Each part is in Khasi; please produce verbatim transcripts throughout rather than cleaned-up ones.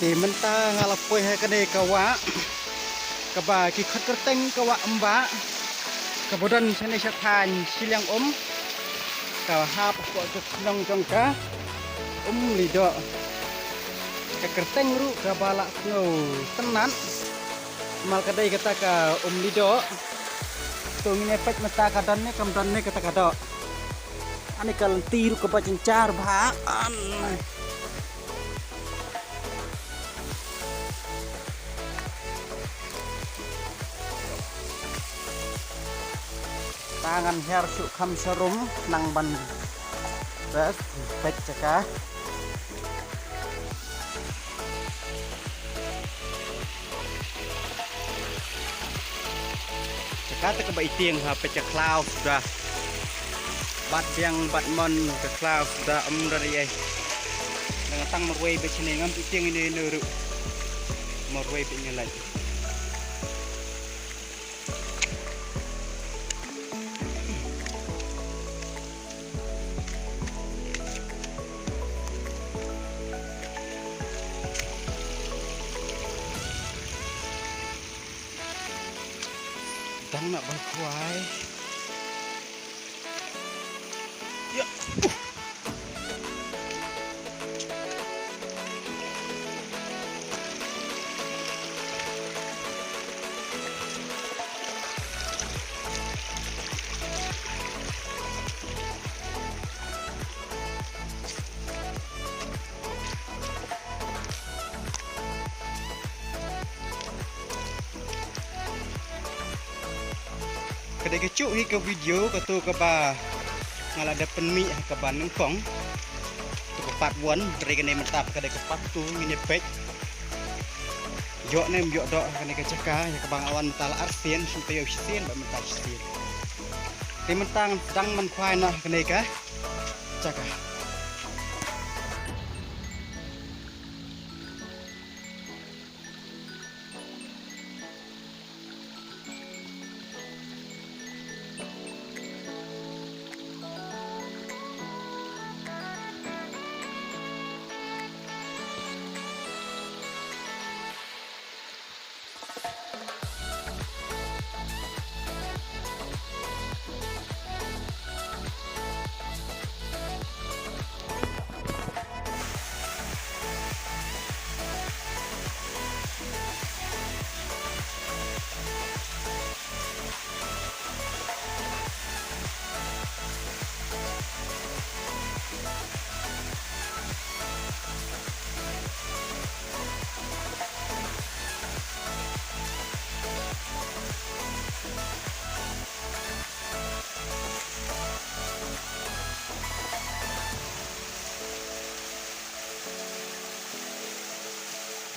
Mynta nga la poi ha kane ka wah kaba ki khot kyrteng ka wah Umbah, kaba don shane sha thaiñ shiliang um, kaba hap hapoh ka shnong jong ka Umlidoh. Ka kyrteng ruh kaba la sngewtynnat, namar ka dei kata ka Umlidoh. To ngin ïa peit mynta ka don ne kam don ne kata ka doh. Ani ka lynti ruh kaba jynjar bha. An. Ta ngan hiar shuh kham sharum nang ban bes peit jaka. Jaka te kaba itieng ha peit ka khlaw suda. Bat biang bat mon ka khlaw suda, em, da ri ai. Nang tang marwei beit shane ngam itieng ine ine ruh. Marwei beit ine lait. Dang na ban khwai. Ya. Uh. Ka dei ka shuh hi ka video kato kaba nga la dep pynmih ha kaba nyngkong. To ka part one, hynrei kane mynta ka dei ka part two, ngin ïa peit. Ïoh ne em ïoh doh ha kane ka jaka, ïa kaba nga wan mynta la arsien, shim taïew shisien, bad mynta shisien. Te mynta ngan sdang ban khwai noh ha kane ka jaka.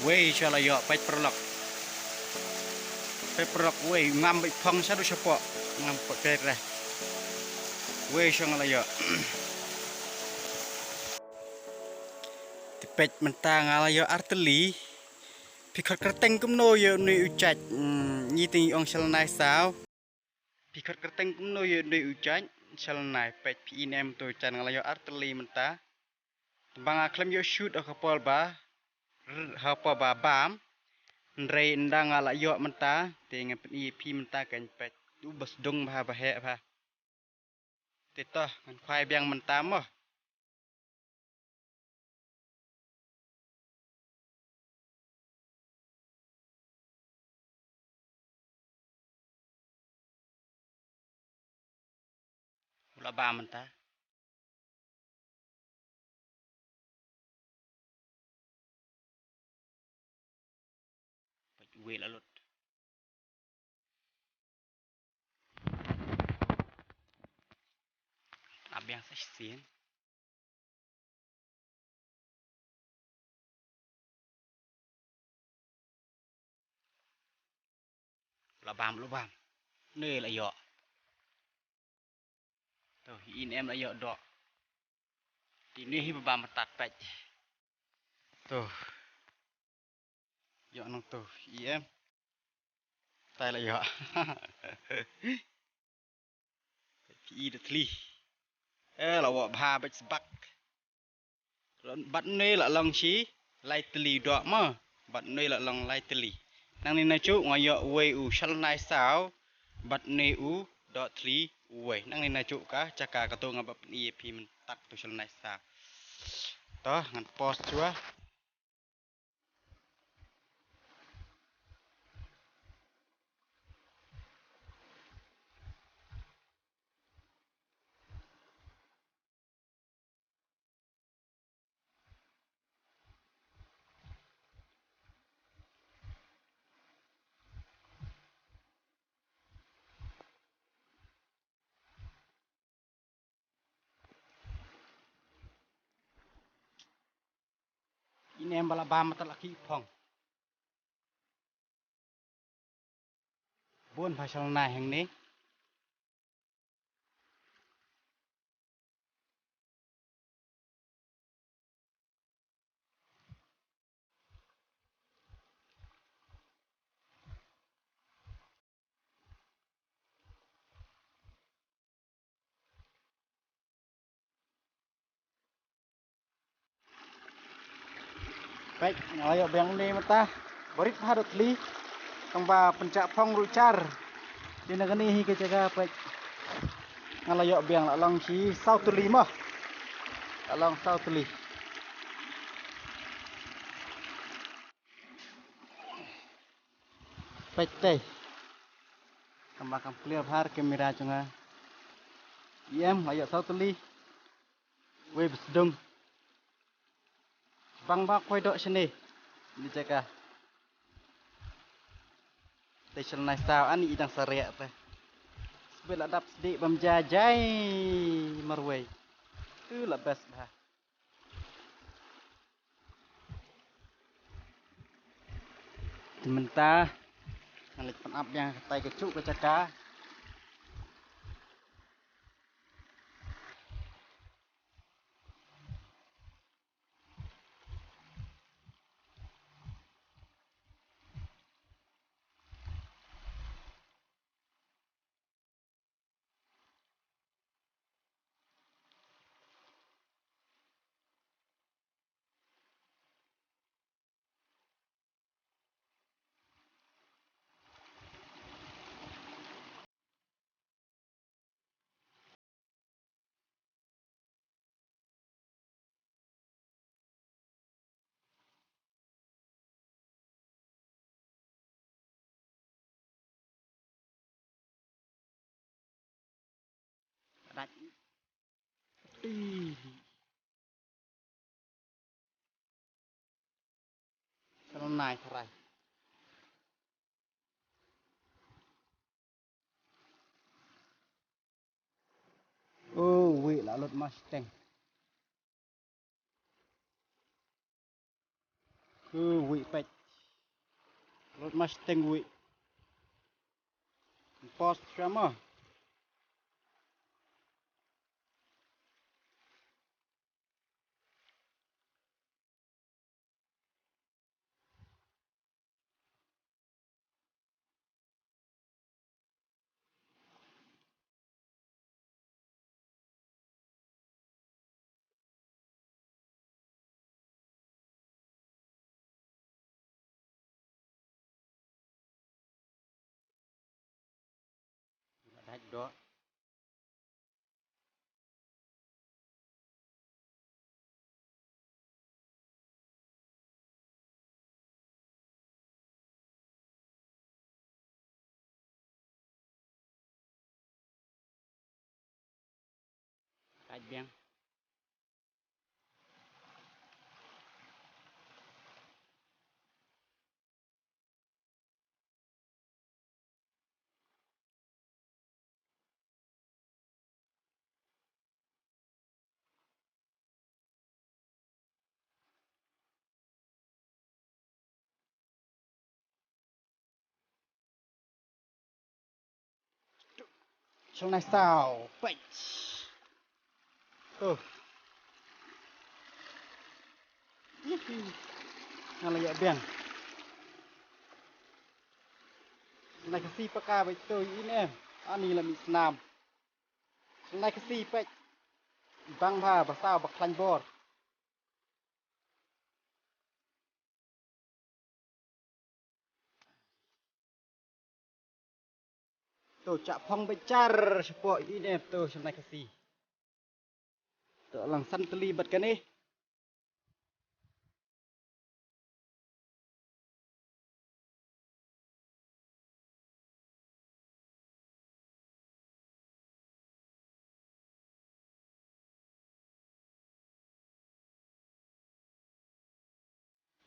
Wei sha la ïoh, peit paralok. Peit paralok, wei ngam beit phong shaduh shapoh. Ngam peit re. Wei sha nga la ïoh. Te peit mynta nga la ïoh artylli. Phi khot kyrteng kumno ïa une u jait? Hmm, ngi te ngi ong shalnai saw. Phi khot kyrteng kumno ïa une u jait? Shalnai, peit phi i ne em to jan nga la ïoh artylli mynta. Tang ba nga khlem ïoh shoot ha ka por ba, r-, ha ka por ba bam. Hynrei ynda nga la ïoh mynta, te ngan pyni ïa phi mynta kan peit. U ba sdang bha ba heh bha. Te to, ngan khwai biang mynta mo. U la bam mynta. Peit, u wei la lut. Tnap biang sa shisien. La bam, la bam. Ne la ïoh. To, hi i ne em la ïoh doh. Te ne hi ba bam mynta, peit. To. Ïoh nang to, hi i em. Tai la ïoh. Phi i da thli. Eh, la wah bha bad sbak. Bad ne la long shi lai tylli doh mo, bad une la long lai tylli. Nangne najuh nga ïoh uwei u shalnai saw, bad une u doh tylli uwei. Nangne najuh ka jaka kato nga ba pyni ïa phi mynta kato shalnai saw. To ngan pause shuwa. Ine em ba la bam matal aki phong. Bun pha shalnai hangne. Peit, nga la ïoh biang ne mynta. Barit bha doh tylli. Tang ba pynjah phong ruh jar. Te na kane hi ka jaka peit. Nga la ïoh biang la long shi saw tylli mo. La long saw tylli. Peit te. Tang ba kam clear bha camera jong nga. Ïa em, nga ïoh saw tylli. Wei ba sdung. Bang ba koi doh shane. Ni jaka. Te shalnai saw ani i dang sariak te. Sbit la dap sdieh bam jajai marwei. Tu la best bha. Te mynta ngan leit pynap biang katai kajuh ka jaka. Ih. Shalnai tharai. Oh, wei la lut masteng. Ku wei peit. Lut masteng wei. Pause shuwa mo. Dait doh. Dait biang. Shalnai saw, peit. Oh. Nga la ïa biang. Shalnai kasi paka beit to ine. Ani la mi snam. Shalnai kasi peit. Bang bha ba saw ba khlaiñ bor. To chah phong beit jar shapoh ine to sha Nai Khasi. To lang san tylli bad kane.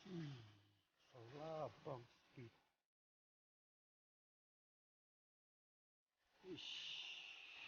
Hmm, salah bang.